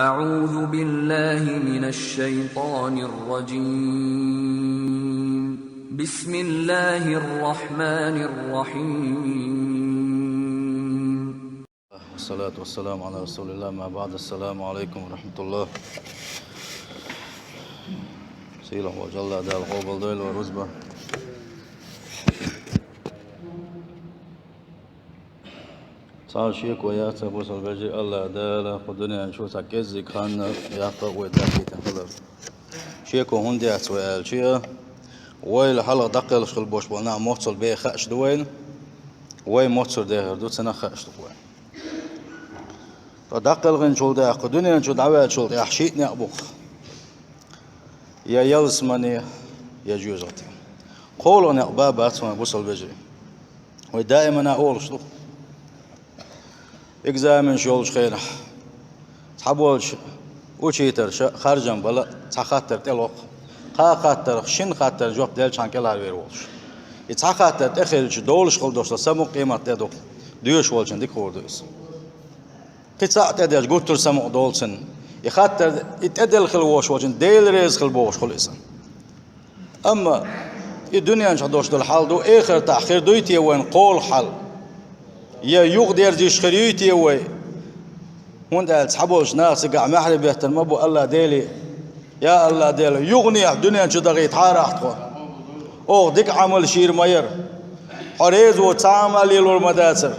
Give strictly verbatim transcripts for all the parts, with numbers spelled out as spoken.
أعوذ بالله من الشيطان الرجيم. بسم الله الرحمن الرحيم. والصلاة والسلام على رسول الله، ما بعد. السلام عليكم ورحمة الله. Сийлахь волчу АллахӀ Дала къобалдойла вай рузба. Цхьа шеко яц, бусалба вежарий, АллахӀ Дала кху дуьнен чу цхьа кӀеззиг хан яккха а вай дӀахӀиттина хилар. Шеко хӀунда яц вай аьлча, вайл хьалха дӀакхелхаш хила болуш болу нах моццул бен хаьаш ду вайна, вай моццул дехар ду, цунах хаьаш ду вай. Ткъа дӀакхелхинчул тӀаьхьа, кху дуьнен чу дӀаваьллачул тӀаьхьа шиъ некъ бу-кх: я ялсамане, я жоьжахате. КхоалгӀа некъ бан бац вайн, бусалба вежарий. Вай даимана олуш ду. Экзаменаш йолчу хенахь цхьаболчу учителаша харжам бала цхьа хаттар тӀелоху. Кхаа хаттарх шина хаттарна жоп делчхьана кӀелхьарвер волуш. И цхьа хаттар тӀехилча долуш хила долуш самукъа къемат тӀе ду-кх. Доьшуш волчунна дика хуур ду иза. Кхин цхьаъ тӀедеш гуттар самукъа долу цунна. И хаттар, и тӀеделла хила волуш волчунна Дела реза хила бохуш хуьлу иза. Амма и дуьнен чохь долуш долу хьал ду, эхартахь хир дуй те вайн кхоалгӀа хьал? Я юхадерзаш хир юй те вай? ХӀунда аьлча цхьаболчу наха цигахь маьхьарий беттар ма бу АллахӀ Деле: «Я АллахӀ Дела, юханехьа дуьнен чу дахийтахьара ахь тхо. Оха дика Ӏамал шийр ма яра. Хьо реза воцу цхьа Ӏамал лелор ма дацара.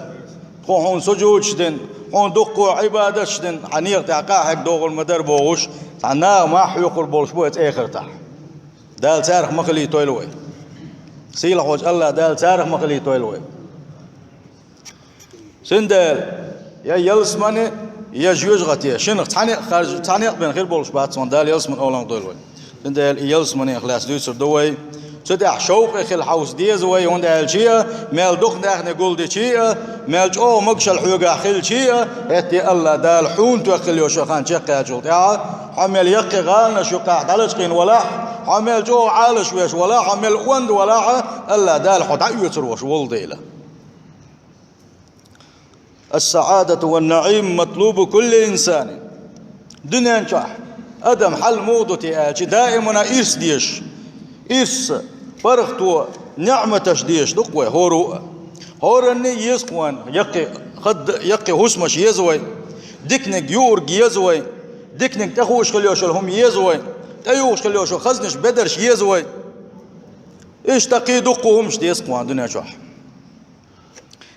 Тхо хьуна сужудаш дина, хьуна дуккха Ӏибадаташ дина, хьан некъа тӀехь къахьега догӀур ма дара», – бохуш, цхьа наха мах хьоькхур болуш бу оцу эхартахь. Дала царах ма хилийтойла вай. Сийлахь волчу АллахӀ Дала царах ма хилийтойла вай. Цундела я ялсамане, я жоьжахате, шинах цхьа некъ харж-, цхьа некъ бен хир болуш бац вайн, Дала ялсамане оланга дойла вай. Цундела и ялсаманех лаьцна дуьйцур ду вай. Цу тӀехь шовкъе хила хьовса деза вай, хӀунда аьлча мел дукха даьхни гулдича а, мел чӀогӀа могушалла хьоьгахь хилча а, хӀетте АллахӀ Дала хьуна тоьхна хила йолуш йолу хан чекхъяьллачул тӀаьхьа, хьо мел яккхий гӀаланаш юккъехь дӀалачкъийна валахь, хьо мел чӀогӀа Ӏалашвеш валахь, хьо мел онда валахь а, АллахӀ Дала хьо дӀаоьцур волуш волу дела. السعادة والنعيم مطلوب كل إنسان. Дуьнен чохь адам хьал муха ду те аьлча, даимана ирс дезаш, ирс, паргӀато, неӀматаш дезаш ду-кх вай хӀоро а. ХӀоранна а еза-кх вайн яккхий хад-, яккхий хӀусамаш еза вай, диканиг юург еза вай, диканиг тӀехууш хила йолуш йолу хӀума еза вай, тӀеюхуш хила йолуш йолу хазнаш, бедарш еза вай. Иштта кхин дуккха хӀумаш деза-кх вайн дуьнен чохь.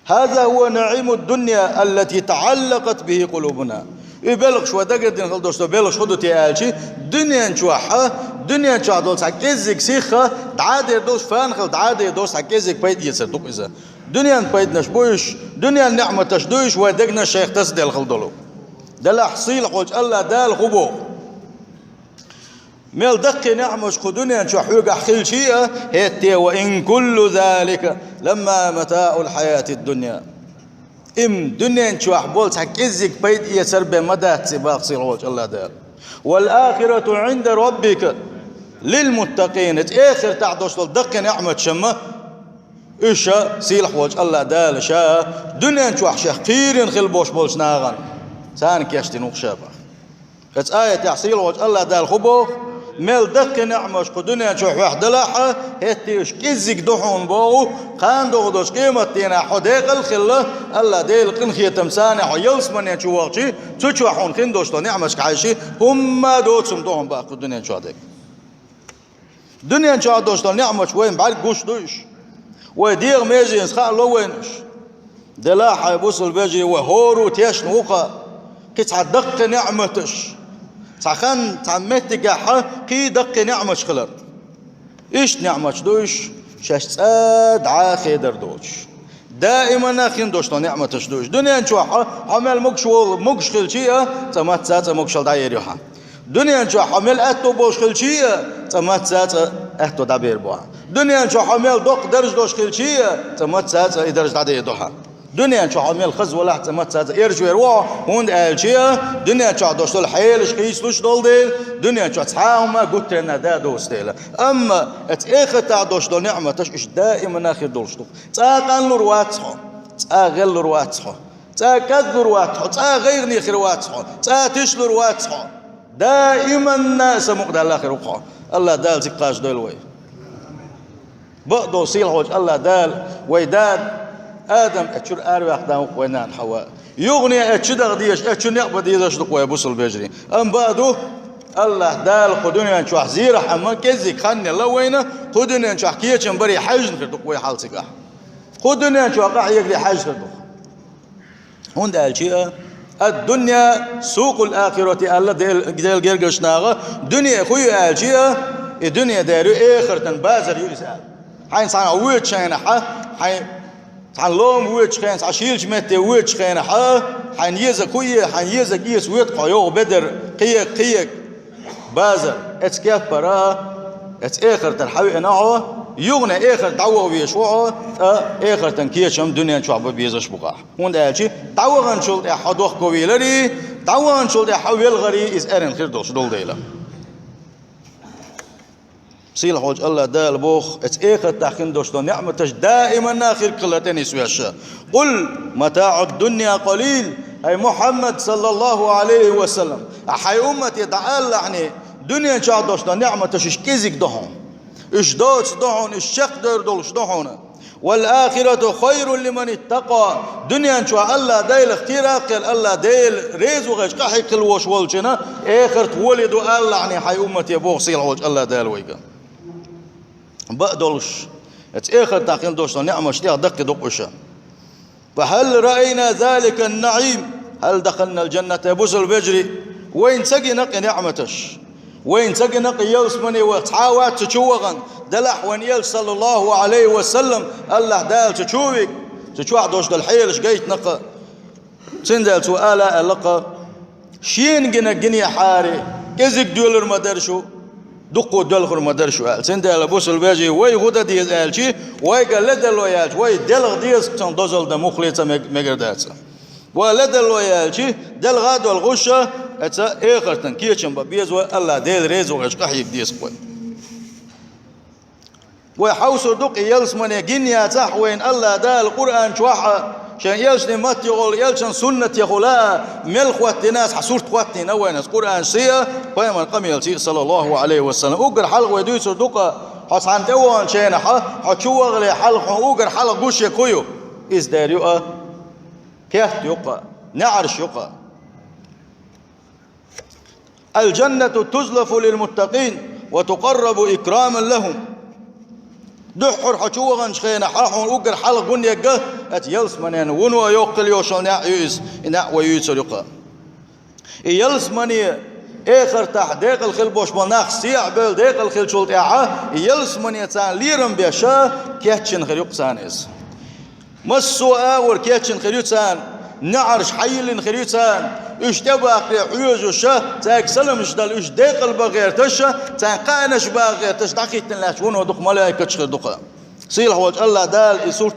هذا هو نعيم الدنيا التي تعلقت به قلوبنا. И белхаш вай дагардина хила долуш долу белхаш хӀун ду те аьлча, дуьнен чохь, дуьнен чохь долу цхьа кӀеззиг сиха дӀа а дер долуш, фана хила дӀа а дер долуш цхьа кӀеззиг пайда эцар ду-кх иза. Дуьненан пайданаш бу уьш, дуьненан неӀматаш ду уьш, вай дегнаш шайх тасаделла хила долу. Делахь сийлахь волчу АллахӀ Дала хӀун боху? Мел даккхий неӀматаш кху дуьнен чохь хьоьгахь хилча а, хӀетте: وإن كل ذلك لما متاع الحياة الدنيا. Им дуьнен чохь болу цхьа кӀеззиг пайда эцар бен ма дац и, боху сийлахь волчу АллахӀ Дала. والآخرة عند ربك للمتقين. Эхартахь долуш долу даккхий неӀматаш-м, уьш сийлахь волчу АллахӀ Дала ша дуьнен чохь шех кхийрина хила болуш болчу нахана, царна кечдина ву-кх ша, боху. Оцу аятехь сийлахь волчу АллахӀ Дала хӀун боху? Мел даккхий неӀматаш кху дуьнен чохь хьоьгахь далахь а, хӀетте уьш кӀеззиг ду хьуна боху, кхана догӀу долчу къематдийнахь хьо декъал а хилла, АллахӀ Делан къинхетамца хьо ялсамане чу вахча, цу чохь хьуна хин долуш долу неӀматашка хьаьжча, хӀумма доцург ду хьуна, боху, кху дуьнен чохь дерг. Дуьнен чохь долуш долу неӀматаш вайна бӀаьрг гуш ду уьш. Вай дегӀан меженашца хаало вайна уьш. Делахь, хьайн бусалба вежарий, вай хӀора а тешна ву-кх кхин цхьа даккхий неӀматаш, цхьа хан, цхьа меттигехь кхин даккхий неӀматаш хилар. Иштта неӀматаш ду уьш, шаьш цкъа дӀа а хедар доцуш. Даимана хин долуш долу неӀматаш ду уьш. Дуьнен чохь хьо мел могуш волу, могуш хилча а, цкъа мацца а цкъа могушалла дӀаер ю хьан. Дуьнен чохь хьо мел аьтто болуш хилча а, цкъа мацца а цкъа аьтто дӀабер бу хьан. Дуьнен чохь хьо мел доккха дарж долуш хилча а, цкъа мацца а цкъа и дарж дӀадер ду хьан. Дуьнен чохь хьо мел хаза валахь, цкъа мацца а цкъа эрча вер ву хьо, хӀунда аьлча дуьнен чохь долуш долу хьелаш хийцалуш долу дела, дуьнен чохь цхьа а хӀума гуттаренна да а доцу дела. Амма оцу эхартахь долуш долу неӀматаш уьш даимана хир долуш ду. Цкъа а къанлур вац хьо, цкъа а гӀеллур вац хьо. ЦӀа кӀадлур вац хьо, цӀа гӀайгӀане хир вац хьо, цӀа тишлур вац хьо. Даиманна самукъадала хир ву хьо. АллахӀ Дала цӀиккхача дойла вай. Бакъдолуш сийлахьчу АллахӀ Дала вай дада Адам эцу чуьра араваьккхина ву-кх, вай нана Хьава. Юхане эцу чу даха дезаш, эцу чу некъ бан дезаш ду-кх вай, бусалба вежарий. Амма бакъ ду, АллахӀ Дала кху дуьнен чохь зерахь а ма кӀеззиг хан елла вайна, кху дуьнен чохь кечам баре хьаьжна хир ду-кх вай хьал цигахь. Кху дуьнен чохь къахьегаре хьаьжна хир ду-кх. ХӀунда аьлча а, «Ад-дунья сукъул ахирати», аьлла Дел-, Делан гергарчу наха, дуьне хӀун ю аьлча а, и дуьне дера ю, эхартан базар ю иза аьлла. Хьайна цхьана воьдучу хенахь, хьайн цхьана лома воьдучу хенахь, цхьана шийлачу метте воьдучу хенахь, хьайна еза кху е, хьайна еза кӀеса воьду хьо, йогӀу бедар, кхиег, кхиег. Базар, эцу кеппара, эцу эхартара хьан веана хьо, юхане эхарт дӀаваха везаш ву хьо, ткъа эхартан кечам дуьнен чохь бан безаш бу-кх ахь. ХӀунда аьлча дӀаваханчул тӀаьхьа хьо дохко вийларий, дӀаваханчул тӀаьхьа хьо велхарий иза эрна хир долуш долу дела. Сийлахьчу АллахӀ Дала боху, эцу эхартахь хин долуш долу неӀматаш даиманна хирг хилар тӀе нисвеш. «Къул матаӀуд-дунья къалил», хӀай Мухьаммад, саллаллаху Ӏалайхи ва саллам, хьайн уммате дӀаалалахьний, дуьнен чохь долуш долу неӀматаш уьш кӀезиг ду хьуна. Уьш доцу ду хьуна, уьш чекхдевр долуш ду хьуна. «Вал ахирату хайрун лиман иттакъа». Дуьнен чохь АллахӀ Делах кхерах кхел, АллахӀ Дела реза вахарчу къахьега хила волуш волчунна эхарт гӀоли ду алалахьний хьайн уммате, боху сийлахьчу АллахӀ Дала вайга. Бакъ долуш, эцу эхартахь хин долуш долу неӀматаш тӀех даккхи ду-кх уьш. «Фа хьал раайна заликан наӀим, хьал дахалнал джанната», бусалба вежарий, вайна ца гина-кх и неӀматаш. Вайна ца гина-кх и ялсамане ваха, цхьа а вац цу чу вахана, делахь вайн элча, саллаллаху Ӏалайхи ва саллам, АллахӀ Дала цу чу вига, цу чохь долуш долу хьелаш гайтина-кх. Цундела цо ала аьлла-кх: «Шена гина гинехьара, кӀезиг доьлур ма дара шу, дуккха доьлхур ма дара шу», аьлла. Цундела, бусалба вежарий, вай хӀун дан деза аьлча, вайга ледарло яьлча, вай делха деза, цунна дозалла дан муххале ца мег-, мегар дац. Вай ледарло яьлча, делха а долхуш, эца эхартан кечам бан беза вай, АллахӀ Дела реза вахарчу къахьега деза-кх вай. Вай хьовсур ду-кх и ялсамане гина яцахь а вайна АллахӀ Дала Къуръан чохь а, шен элчане матте гӀолла, элчан суннатехула а, мел хӀоттийна, цхьа сурт хӀоттийна вайна Къуръанций а, пайхамаран къамелций а, саллаллаху Ӏалайхи ва саллам. Уггар хьалха вай дуьйцур ду-кх, хьо цхьана тӀеваханчу хенахь, хьо чу вахале хьалха хьуна уггар хьалха гуш ерг хӀун ю? Иза дер ю-кх, керт ю-кх, неӀарш ю-кх. «Аль-джаннату тузлафу лиль-муттакъин ва тукъаррабу икраман лахӀум». Дуьххьара хьо чу ваханчу хенахь, хьуна уггар хьалха гун ерг, эца ялсаманен вуно йоккхуш йолу неӀ ю иза, и неӀ вай юьйцур ю-кх. И ялсамане эхартахь декъала хила болуш болу нах сехьа бевлла декъала хиллачул тӀаьхьа, и ялсамане царна лерам беш, кечйина хир ю-кх царна иза. Массо а агӀор кечйина хир ю царна, неӀарш хьайиллина хир ю царна, уьш тӀебаккхаре хьоьжуш, цаьрга саламаш дала уьш декъала бан гӀерташ, царна кхаанаш бан гӀерташ, дӀахӀиттина лаьтташ вуно ду-кх, малайкаш хир ду-кх. Сийлахьчу АллахӀ Дала и сурт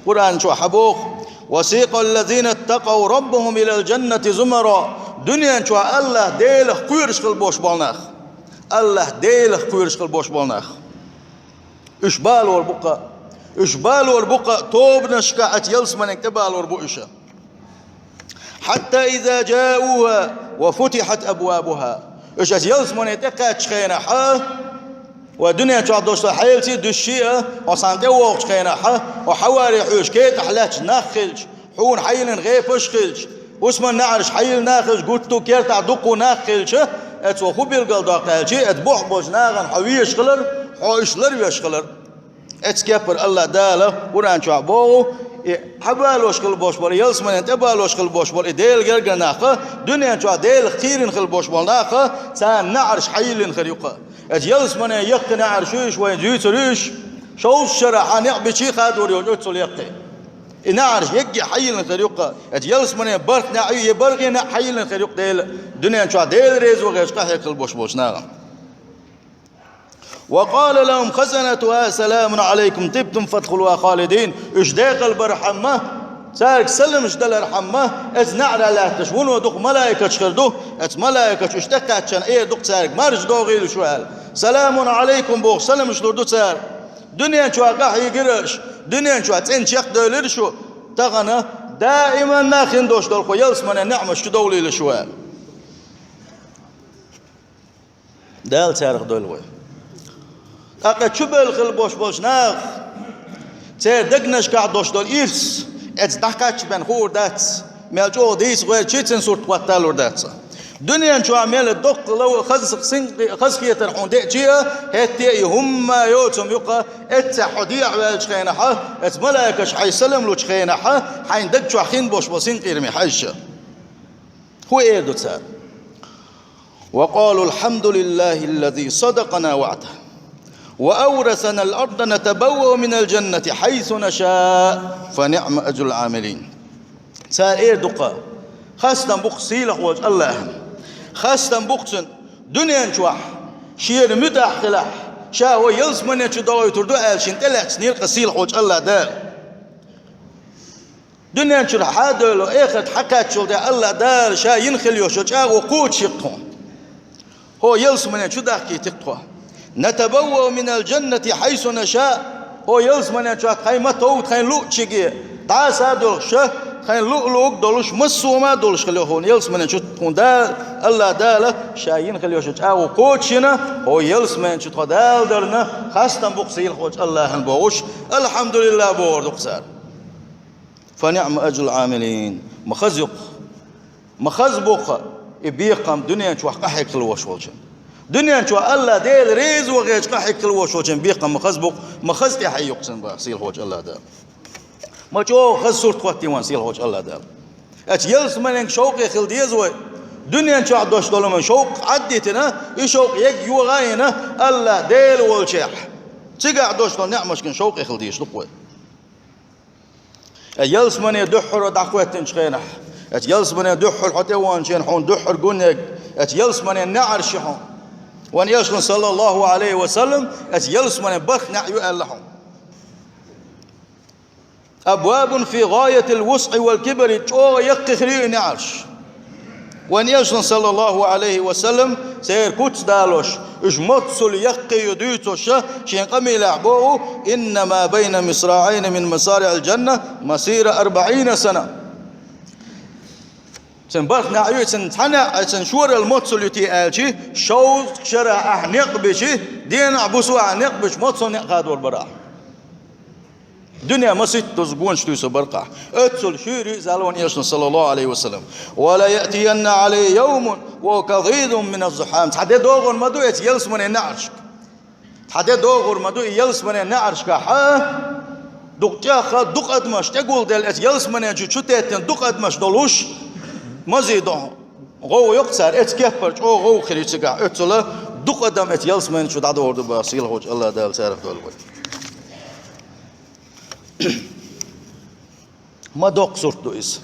Къуръан чохь хьан боху: «Ва сикъаллазина ттакъав раббахӀум илаль-джаннати зумара». Дуьнен чохь АллахӀ Делах кхоьруш хила болуш болу нах. АллахӀ Делах кхоьруш хила болуш болу нах. Уьш балор бу-кх, уьш балор бу-кх, тобанашка эца ялсаманега тӀебалор бу уьш. «Хьатта иза джаухӀа ва футихьат абвабухӀа». Уьш эца ялсамане тӀекхаьччу хенахь, ва дуьнен чохь долуш долу хьелаций дуьсший а, хьо царна тӀевогӀучу хенахь, хьо хьаваре хьоьжуш кетӀахь лаьтташ нах хилча, хьуна хьайиллина гӀепаш хилча, хӀусаман неӀарш хьайиллина хилча, гуттар а кертахь дуккха нах хилча, эца хӀун билгалдоккху аьлча, эца бохь болчу нахана хьо везаш хилар, хьо уьш ларвеш хилар. Эца кеппара АллахӀ Дала Къуръан чохь боху, и хьабалош хила болуш болу, ялсаманен тӀебалош хила болуш болу и Делан гергара нах, дуьнен чохь Делах кхийрина хила болуш болу нах, царна неӀарш хьайиллина хир ю-кх. Эца ялсамане яккхий неӀарш ю уьш, вайн дуьйцур ю уьш, шовзткъа шарахь некъ бича хадор йолчу оццул яккхий. И неӀарш еггий хьайиллина хир ю-кх. Эца ялсамане барт неӀ ю, и баргӀий неӀ хьайиллина хир ю-кх Дела, дуьнен чохь Дела реза вахарчу къахьега хила болуш болчу нахана. «Ва къала лахӀум хазанатухӀа саламун Ӏалайкум тибтум фадхулухӀа халидин». Уьш декъала бархьама, цаьрга саламаш далархьама, эца неӀарехь лаьтташ вуно ду-кх, малайкаш хир ду, эца малайкаш уьш тӀекхаьччана эр ду-кх цаьрга: «Маржа догӀийла шу», аьлла. «Саламун Ӏалайкум», бохуш, саламаш лур ду цара. Дуьнен чохь къахьийгира аша, дуьнен чохь цӀена чекхдевлира шу, тахана даиманна хин долуш долу хӀокху ялсаманин неӀмаш чу довлийлаш ву аьлла. Дала царах дойла вай. ТӀаккха чубевлла хила бош болчу нах, церан дегнашкахь долуш долу ирс, эца дӀакхаччабен хуур дац, мел чӀогӀа дийца гӀертачий цуьнан сурт хӀотталур дац. Дуьнен чохь мел доккха ло хаза син-, хазахетар хьуна деъча а, хӀетте а и хӀумма а йоцу хӀума юкъа, эццехь хьо дехьаваьллачу хенахьа, эца малайкаш хьайн салам лучу хенахьа, хьайн даг чохь хин бош болу синкъераме хьаьжча. ХӀун эр ду цара? وقالوا الحمد لله الذي صدقنا وعده وأورثنا الأرض نتبوأ من الجنة حيث نشاء فنعم أجر العاملين. Цара эр ду-кха: «Хастам бу-кх сийлахь волчу Аллахьана. Хастам бу-кх цунна, дуьнен чохь шена муьтӀахь хилахь, ша хӀокху ялсамане чу дохуьйтур ду», аьлла, шена тӀелаьцнера-кха сийлахь волчу Аллахь Дала. Дуьнен чуьра хьан а доьлу, эхарта хьан кхаьччул тӀаьхьа Аллахь Дала ша йина хила йолуш йолу чӀагӀо кхочушйи-кх тхуна. ХӀокху ялсамане чу дахкийти-кх тхо. نتبوأ من الجنة حيث نشاء. ХӀокху ялсамане чохь тхайн ма-товва тхайн луъучуьнга, дӀаса а долуш, тхайн луъу-луъург а долуш, массо а хӀума а долуш хила йо хьуна ялсамане чу тхуна Дала, Аллахь Дала ша йина хила йолуш йолу чӀагӀо кхочушйина, хӀокху ялсамане чу тхо далдарна, хастам бу-кх сийлахь волчу Аллахьана бохуш, алхьамдулиллахӀ бохур ду-кх цара. فنعم أجر العاملين. Ма хаза ю-кх. Ма хаза бу-кх и бекхам дуьнен чохь къахьегна хила вош волчун. Дуьнен чохь Аллахь Дела реза вахча къахьегна хила вош волчун бекхам ма хаза бу-кх, ма хаза тӀаьхье ю-кх цунна боху сийлахь волчу Аллахь Дала. Ма чӀогӀа хаза сурт хӀоттийна вайна сийлахь волчу Аллахь Дала. Эцу ялсаманин шовкъе хила деза вай. Дуьнен чохь долуш долу хӀуманан шовкъ Ӏаддитина, и шовкъ ерг йогӀа а йина, Аллахь Дела волчехь, цигахь долуш долу неӀмашкин шовкъе хила дезаш ду-кх вай. Э, ялсамане дуьххьара дӀахӀоьттинчу хенахь, эцу ялсамане дуьххьара хьо тӀеваханчу хенахь хьуна дуьххьара гун ерг, эцу ялсаманин неӀарш ю хьуна. Вайн Элчано, саллаллаху Ӏалайхи ва саллам, эцу ялсаманин бархӀ неӀ ю аьлла хьуна. أبواب في غاية الوسع والكبر, чӀогӀа яккхий хир ю и неӀарш. Вайн Элчано, саллаллаху Ӏалайхи ва саллам, церан куц далош, уьш моццул яккхий ю дуьйцуш, шен къамелехь боху: إنما بين مصراعين من مصارع الجنة مسيرة أربعين سنة. Цуьнан бархӀ неӀ ю, цуьнан цхьа неӀ, цуьнан шоралла моццул ю те аьлча, шовзткъа шарахь ахь некъ бича, денахь-бусо ахь некъ бича, моццул некъ хадор бара ахь. Дуьне масийттаза гонаш туьйсу баркъахь. Оццул шуьйра ю иза аьлла вайн Элчано, саллаллаху Ӏалайхи ва саллам. ولا يأتين علي يوم وهو كظيظ من الزحام. Цхьа де догӀур ма ду эцу ялсаманин неӀаршка. Цхьа де догӀур ма ду и ялсаманин неӀаршкахь. Дукха чӀагӀ, дукха адамаш тӀегулделла эцу ялсамане чу чутеттина дукха адамаш долуш, мазийттаза гӀовгӀа йо-кх цара, эцу кеппара чӀогӀа гӀовгӀа хир ю цигахь. Оццула дукха адам эцу ялсамане чу дӀадогӀур ду боху сийлахь волчу Аллахь Дала царах дойла вай. Ма доккха сурт ду иза.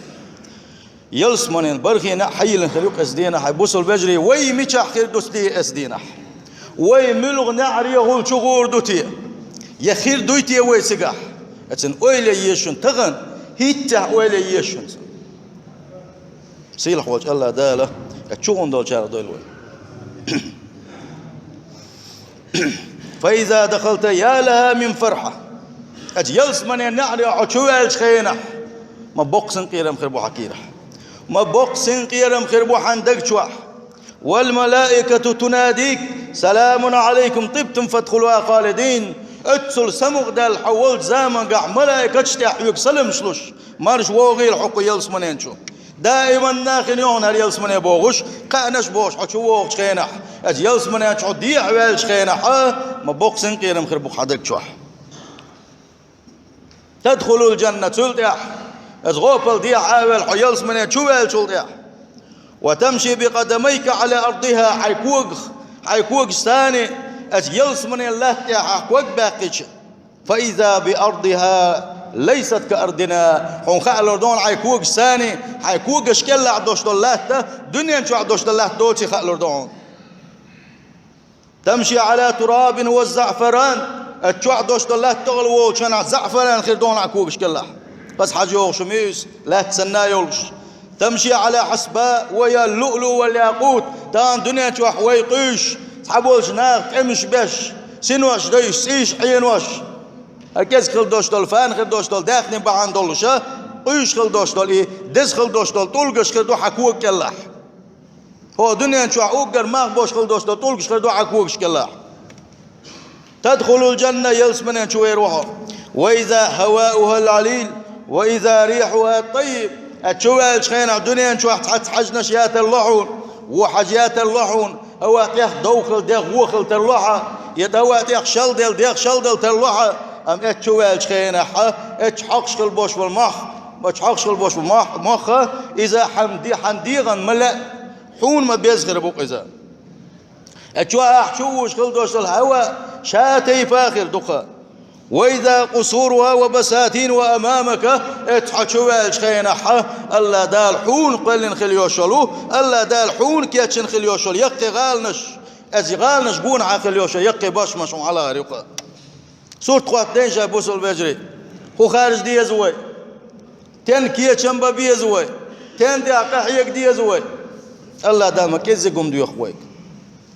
Ялсаманин бархӀ неӀ хьайиллина хир ю-кх эцу дийнахь, хьайн бусалба вежарий, вай мичахь хир ду те эцу дийнахь? Вай муьлха неӀарехула чугӀур ду те? Я хир дуй те вай цигахь? Эцун ойла е еза шуна тахана, хӀинццехь ойла е еза шуна. Сийлахь волчу Аллахь Дала эцу чугӀун долчарах дойла вай. فإذا دخلت يا لها من فرحة. Эцу ялсаманин неӀарехь хьо чуваьллачу хенахь, ма боккха синкъерам хир бу хьан кийрахь. Ма боккха синкъерам хир бу хьан даг чохь. والملائكة تناديك سلام عليكم طبتم فادخلوها خالدين. Оццул самукъадаьлла хьо волчу замангахь малайкаш тӀаьхьа хьоьга саламаш луш, марша вогӀийла хьо кху ялсаманен чу. Даиманна хин ю хьуна хӀара ялсамане бохуш, кхаънаш бохуш хьо чу вогӀучу хенахь, эцу ялсаманен чу хьо дехьаваьллачу хенахь, ма боккха синкъерам хир бу хьан даг чохь. تدخل الجنة, цул тӀаьхьа, эцу гӀопал дехьа а ваьлла хьо ялсамане чу ваьллачул тӀаьхьа. وتمشي بقدميك على أرضها, хьайн когах, хьайн когаш санна, эцу ялсаманен латта тӀехь хьан ког баьккхича, فإذا بأرضها ليست كأرضنا, хьуна хаалур ду хьуна хьайн когаш санна, хьайн когаш кӀелахь долуш долу латта дуьнен чохь долуш долу латта доций хаалур ду хьуна. تمشي على التراب والزعفران, эцу чохь долуш долу латта тӀехула волчу хенахь заӀфаран хир ду хьуна хьан когаш кӀелахь. Хаза хьажа йогӀуш ю-м иза, латта санна а йолуш. تمشي على حصباء وهي اللؤلؤ والياقوت, тахана дуьнен чохь вай къуьйсуш, цхьаболчу наха тӀемаш беш, синош дайш, цӀийш Ӏенош, а кӀезиг хила долуш долу, фана хир долуш долу даьхни бахьана долуша, къуьйсуш хила долуш долу и деза хила долуш долу тӀулгаш хир ду хьан кога кӀелахь. ХӀокху дуьнен чохь уггар мах болуш хила долуш долу тӀулгаш хир ду хьан когаш кӀелахь. تدخل الجنة, ялсаманин чу вер ву хьо. وإذا هواؤها العليل وإذا ريحها الطيب. Ткъа чу ваьллачу хенахь дуьнен чохь цхьацца хьаьжнаш ятар ло хьуна, вон хьаьж ятар ло хьуна, хӀаваъ тӀех дов хила, дегӀ вон хила тарло хьан, я хӀаваъ тӀех шал дел, дегӀ шал дал тарло хьан, амма эццу чу ваьллачу хенахь, эццу хьокхуш хила болуш болу мах, эццу хьокхуш хила болуш болу мах, мах, иза хьан де-, хьан дегӀан ма лаьа, хьуна ма беза хир бу-кх иза. Эццу чохь ахь чу вуьйш хила долуш долу хӀаваъ ша тайпа хир ду-кх. وإذا قصورها وبساتينها أمامك, эццу хьо чу ваьллачу хенахь, АллахӀ Дала хьуна кхоьллина хила йолуш йолу, АллахӀ Дала хьуна кечйина хила йолуш йолу яккхий гӀаланаш, эцу гӀаланаш гонахьа хила йолуш йолу яккхий бошмаш хьуна хьалахар ю-кх. Сурт хӀоттадайша, бусалба вежарий, хӀун харжа деза вай? Стенна кечам бан беза вай? Стенна тӀехь къахьега деза вай? АллахӀ Дала ма кӀеззиг хӀума доьху вайга.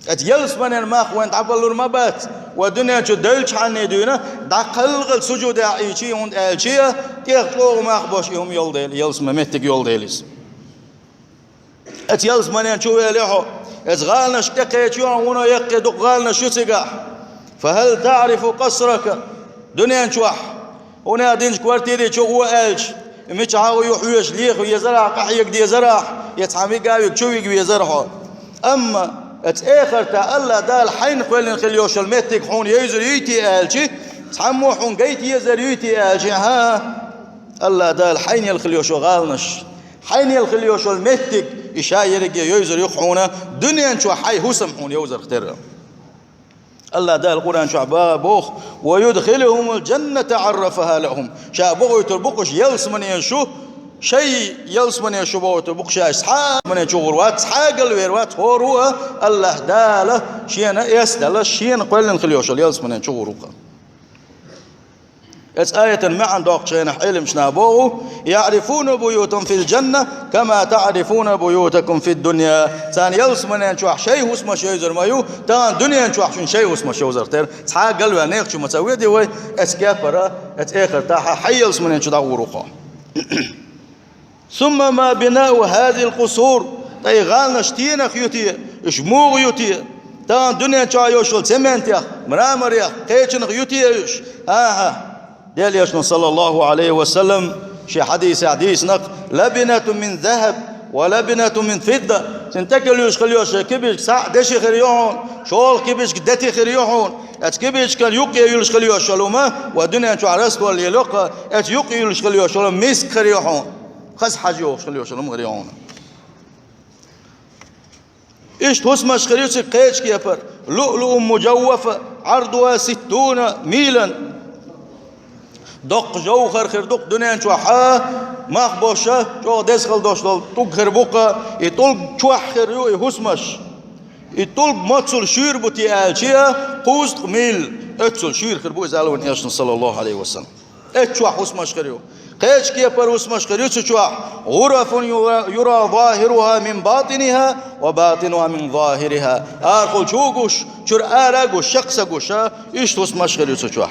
Эцу ялсаманин мах вайна дӀабалур ма бац, вай дуьнен чу девллачхьана дуьйна, дӀакхалхалц сужудехь ийча, хӀунда аьлча тӀех чӀогӀа мах болуш и хӀума йолу дела, ялсаманин меттиг йолу дела иза. Эцу ялсаманин чу вели хьо, эцу гӀаланашка тӀекхечи хьо, вуно яккхий дукха гӀаланаш ю цигахь. فهل تعرف قصرك؟ Дуьнен чохь хьуна динчу квартири чу гӀо аьлча, мичахь а ю хьоьжуш леха везарахь, къахьега дезарахь, я цхьа вига а вига чу вига везара хьо. Амма эцу эхартахь АллахӀ Дала хьайна кхоьллина хила йолуш йолу меттиг хьуна йовзар юй те аьлча, цхьаммо хьуна гайта езар юй те аьлча, хӀа, АллахӀ Дала хьайна елла хила йолуш йолу гӀаланаш, хьайна елла хила йолуш йолу меттиг, и ша ерриге йовзар ю-кх хьуна, дуьнен чохь хьайн хӀусам хьуна йовзарх терра. АллахӀ Дала Къуръан чохь бага боху: ويدخلهم الجنة عرفها لهم. Ша бохуьйтур бу-кх уьш ялсаманин шу, шайн ялсаманин шу бохуьйтур бу-кх ша, цхьа а ялсаманин чу гӀур вац, цхьа а галвер вац, хӀора а АллахӀ Дала шена эс а далаш, шена кхоьллина хила йолуш йолу ялсаманин чу гӀур ву-кх. Эцу аятан маьӀна доккхучу хенахь Ӏеламнаха боху: يعرفون بيوتهم في الجنة كما تعرفون بيوتكم في الدنيا. Царна ялсаманин чохь шайн хӀусамаш йовзар ма ю, тахана дуьнен чохь шуна шайн хӀусамаш йовзарх терра. Цхьа а галваьлла нехан чу ма ца воьдий вай, эцу кепара, эцу эхартахь хьайн ялсаманин чу дӀагӀур ву хьо. ثم ما بناء هذه القصور, ткъа и гӀаланаш стенах ю те, уьш муха ю те, тахана дуьнен чохь йолуш йолу цементех, мраморех, кхечанах ю те уьш? ХӀан-хӀа, Делан Элчано, саллаллаху Ӏалайхи ва саллам, шен хьадисехь дийцинарг: لبنة من ذهب ولبنة من فضة. Цуьнан тӀекӀел юьллуш хила йолуш йолу кибичка схьа а деши хир ю хьуна, шолгӀа кибичка дети хир ю хьуна. Эцу кибичкан юккъе юьллуш хила йолуш йолу хӀума, вай дуьнен чохь раствор лело-кх, эцу юккъе юьллуш хила йолуш йолу миск хир ю хьуна. Хаза хьажа йогӀуш хила йолуш йолу хӀума хир ю хьуна. Иштта хӀусамаш хир ю цига кхечу кепара: لؤلؤة مجوفة عرضها ستون ميلا. Доккха жовхӀар хир ду-кх дуьнен чохь, мах болуш, чӀогӀа деза хила долуш долу тӀулг хир бу-кх, и тӀулг чохь хир ю и хӀусамаш. И тӀулг моццул шуьйра бу те аьлча, кхузткъа миль оццул шуьйра хир бу иза, аьлла вайн Элчано, саллаллаху Ӏалайхи ва саллам. Эцу чохь хӀусамаш хир ю. Кхечу кепара хӀусамаш хир ю цу чохь: غرف يرى ظاهرها من باطنها وباطنها من ظاهرها. Арахула чу гуш, чуьра ара гуш, шекъ ца гуш, иштта хӀусамаш хир ю цу чохь.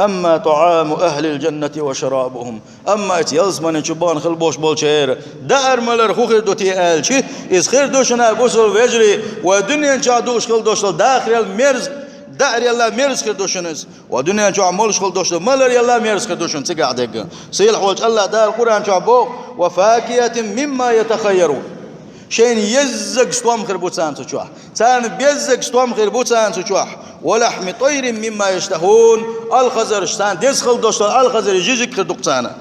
أما طعام أهل الجنة وشرابهم. Амма эцу ялсаманин чу бахана хила болуш болчеран даар-малар хӀун хир ду те аьлча, иза хир ду шуна, бусалба вежарий, вай дуьнен чохь дууш хила долуш долу дахарал мерза, даарал мерза хир ду шуна иза. Вай дуьнен чохь молуш хила долуш долу маларал мерза хир ду шуна цигахь дерг. Сийлахь волчу АллахӀ Дала Къуръан чохь боху: وفاكهة مما يتخيرون. Шайна еззиг стом хир бу царна цу чохь. Царна беззиг стом хир бу царна цу чохь. ولحم طير مما يشتهون. Алхазарш, царна деза хила долуш долу алхазарийн жижиг хир ду-кх царна.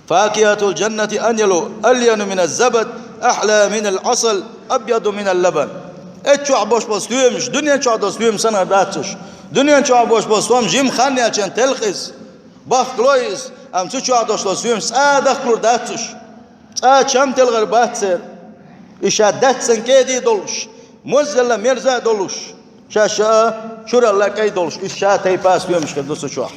فاكهة الجنة ألين، ألين من الزبد، أحلى من العسل، أبيض من اللبن. Эцу чохь болуш болу стоьмаш дуьнен чохь долу стоьмаш санна дац уьш. Дуьнен чохь болуш болу стом жимма хан яьлча телхиза, бахкало иза, амма цу чохь долуш долу стоьмаш цкъа а дахкалур дац уьш. Цкъа а чам телхар бац церан. И ша даьццан кӀеда долуш, моззалла мерза а долуш, ша ша чуралла кӀай долуш, иза ша тайпа стоьмаш хир ду цу чохь.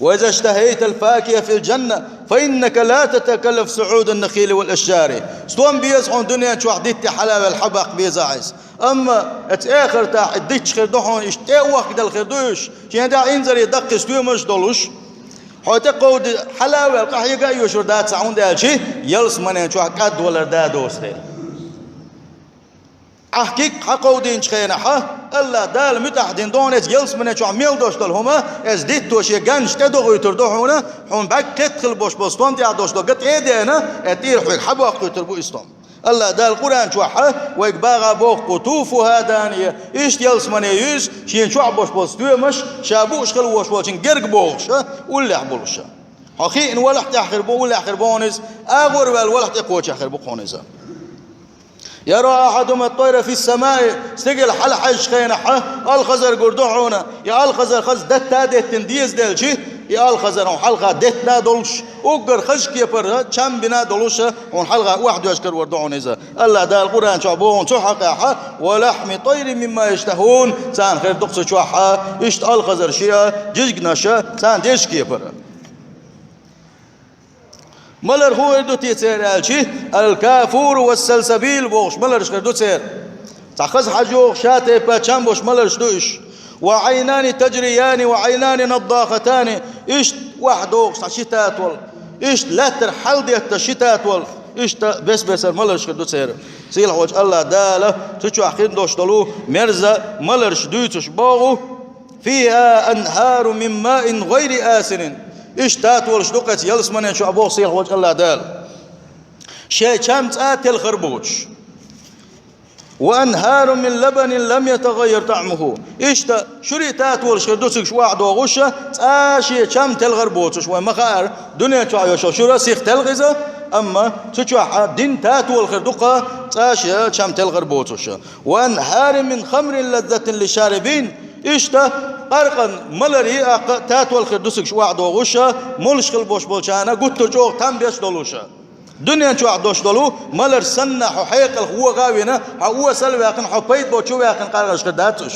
وإذا اشتهيت الفاكهة في الجنة فإنك لا تتكلف صعود النخيل والأشجار. Стом беза хьуна дуьнен чохь дитте хьалаваьлла хьабаккха безахь иза. Амма эца эхартахь и дитча хир ду хьуна, иштта тӀе а вахкаделла хир ду уьш, шен тӀехь инзаре даккхий стоьмаш а долуш. Хьо тӀе кховди хьалаваьлла къахьега а йоьшур дац хьуна, хӀунда аьлча ялсаманен чохь кӀадвалар да доцу дела. Ахь кик хьакховдийначу хенахьа, Аллах Дала муьтӀахь дина ду хьуна эца ялсамане чохь мел долуш долу хӀума, эца дитто шен ганча тӀедогӀуьйтур ду хьуна, хьуна бӀаьг кхетта хила болуш болу стом тӀехь долуш долу ган тӀе а деана, эца тӀера хьоьга хьабоккхуьйтур бу и стом. Аллах Дала Къуръан чохьа вайга багӀа боху: «قطوفها دانية». Иштта ялсамане ю иза, шен чохь болуш болу стоьмаш, ша бууш хила волуш волчун герга богӀуша, уллехь болуша. Хьо хиъна валахь тӀехь хир бу, уллехь хир бу хьуна иза, агӀор ваьлла валахь тӀекхочехь хир бу хьуна иза. «يرى أحدهم الطير في السماء», стигала хьалахьаьжчу хенахьа, алхазар гур ду хьуна, и алхазар хаза детта а деттина дезаделчи, и алхазар хьуна хьалха деттина а долуш, уггар хазачу кепара чам бина а долуша, хьуна хьалха охьадоьжкар вар ду хьуна иза. Аллах Дала Къуръан чохь боху цу хьокъехьа: «ولحم طير مما يشتهون», царна хир ду-кх цу чохьа, иштта алхазар шиа, жижигнаша, царна дезачу кепара. Малар хӀун хир ду те церан аьлчи, «الكافور والسلسبيل» бохуш маларш хир ду церан. Цхьа хаза хьажа йогӀуш, ша тайпа чам болуш маларш ду уьш. «وعينان تجريان وعينان نضاختان». Иштта охьадогӀуш цхьа ши татол, иштта лаьттара хьалдетта ши татол, иштта бес-бесара маларш хир ду церан. Сийлахьволчу Аллах Дала цу чохь хир долуш долу мерза маларш дуьйцуш боху: «فيها أنهار من ماء غير آسن». Иштта татолаш ду-кх эца ялсамане чохь боху сийлахьволчу Аллах Дала. Шайн чам цӀа телхар боцуш. «وأنهار من لبن لم يتغير طعمه». Иштта шуьри татолаш хир ду цига охьадогӀуша, цӀа шен чам телхар боцуш. Вай ма хаара, дуьнен чохь йолуш йолу шура сиха телха иза, амма цу чохь дин татола хир ду-кха, цӀа шен чам телхар боцуша. «وأنهار من خمر لذة للشاربين». Иштта къаркъан маларий а кха татола хир ду цига охьадогӀуша, молуш хила болуш болчарна гуттар чӀогӀа там беш долуша. Дуьнен чохь долуш долу малар санна хьо хьекъалх вогӀа а вина, хьо осал а ваьккхина, хьо пайда боцу чу ваьккхина къаркъанаш хир дац уьш.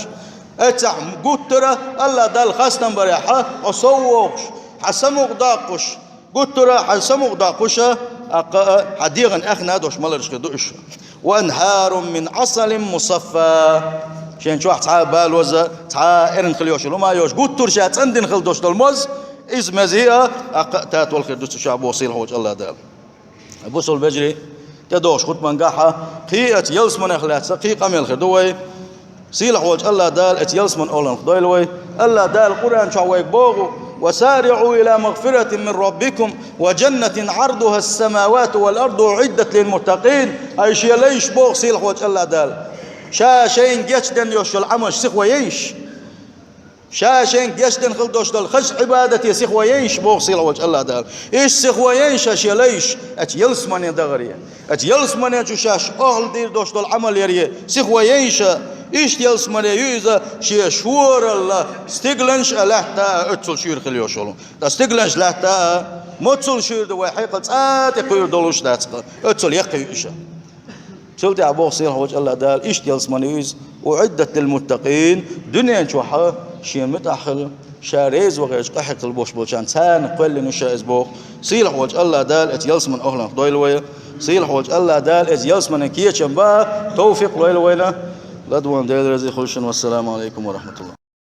Эццахь гуттара Аллах Далла хастам барехьа, хьо сов вогӀуш, хьан самукъа доккхуш, гуттара хьан самукъа доккхуша, аккха а хьан дегӀан аьхна а долуш маларш хир ду уьш. «وأنهار من عسل مصفى». Шен чохь цхьа а балоза, цхьа а эрна хила йолуш, лума йолуш, гуттара ша цӀандина хила долуш долу моз, иза мези а, аккха а татол хир ду цу чохь боху сийлахьволчу Аллах Дала. Бусул вежарий, тӀедогӀуш хутбан гахьа, кхин а эца ялсаманех лаьцна, кхин а къамел хир ду вай. Сийлахьволчу Аллах Дала эца ялсаман оланах дойла вай. Аллах Дала Къуръан чохь вайга боху: «وسارعوا إلى مغفرة من ربكم وجنة عرضها السماوات والأرض أعدت للمتقين». Ай шен лайш боху сийлахьволчу Аллах Дала. Ша шайна гечденна йолуш йолу Ӏамалш сихо яйша. Ша шайна гечдина хила долуш долу хазачу Ӏибадате сихо яйша боху сийлахьволчу Аллах Дала. Иштта сихо яйша шен лайш, эца ялсамане дахаре. Эца ялсамане чу шаьш охьла дийр долуш долу Ӏамал яре. Сихо яйша, иштта ялсамане ю иза шен шоралла, стигланаш а лаьтта а оццул шуьйра хила йолуш йолу. Ткъа стигланаш лаьтта а, моццул шуьйра ду вай хьекъал цӀа тӀе кхуьур долуш дац-кха. Оццул яккхий ю иша. Цул тӀаьхьа боху сийлахьволчу Аллах Дала иштта ялсамане ю иза: «أعدت للمتقين», дуьнен чохьа шен муьтӀахь хила, ша реза вахарчу къахьегна хила болуш болчарна царна кхоьллина ю ша иза боху. Сийлахьволчу Аллах Дала эца ялсаман охьланах дойла вай. Сийлахьволчу Аллах Дала эца ялсаманан кечам бан товфикъ лойла вайна. ЛадогӀарна Дела реза хуьлда шуна. Вассаламу алейкум ва рахматуллах.